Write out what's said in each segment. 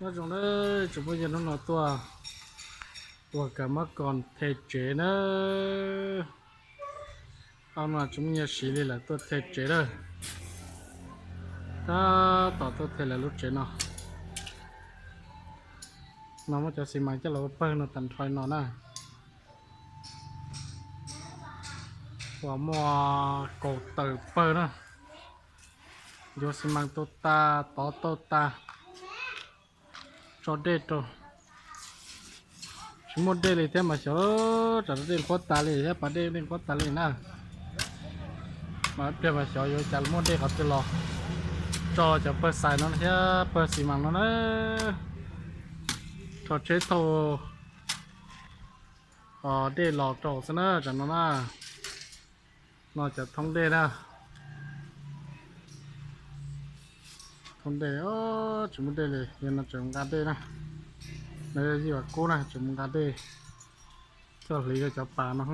Nyob zoo na, tsoom phooj ywg, hnub no tuaj ua kam mob koos the tsev na. Ob no tsis muaj nyiaj siv li lawm tuaj the tsev na. Tab tom tuaj the lawv lub tsev no. No muab cov xi mas coj los ua pawg no tag nrho no na. Uas muaj kaum tawm pawg na. Yuav xi mas tau tas, tov tau tas, tso dej rau. Tsis muaj dej li thiab mas xyov, tsam dej qhuav tas li thiab, pas dej dej qhuav tas li na. Mas ib pliag mas xyov yuav ua cas muaj dej qhov twg los tso cov pawg xais no thiab pawg xi mas no na. Rho tsheb thauj dej los rau xwb na, tsam no na. No cov thoob dej na. Thoob dej, tsis muaj dej li, yog no tseem nqa dej na. No yog Yij Vam Kub na, tseem mus nqa dej coj hliv rau cov pas no.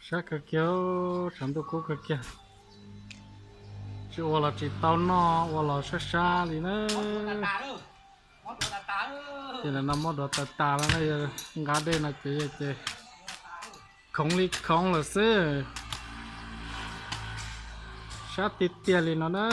Sab kawg kiag, tshav ntuj kub kawg kiag. Tsis ua los tsis tau noj, ua los sab sab li na. Ces ntawm no muab duav tas tas no na, yog nqa dej no ces yog ces khoov li khoov lawm xwb. Sab tiag tiag li no na.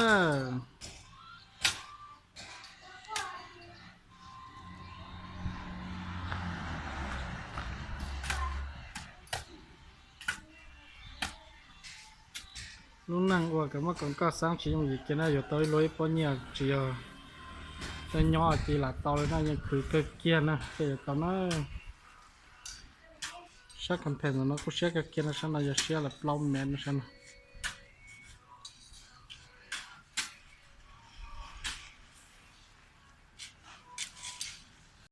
Lub neej ua kam mob koos koj xaab tsis yooj yim kiag na, yuav tau ib lub ib pob nyiaj tsis yog nyob nyob ces lam tau li no, yeej khwv kawg kiag na thiaj yuav tau na. Sab campaign no kuj siab kawg kiag no, sab no yog siab li plaub mev no sab no.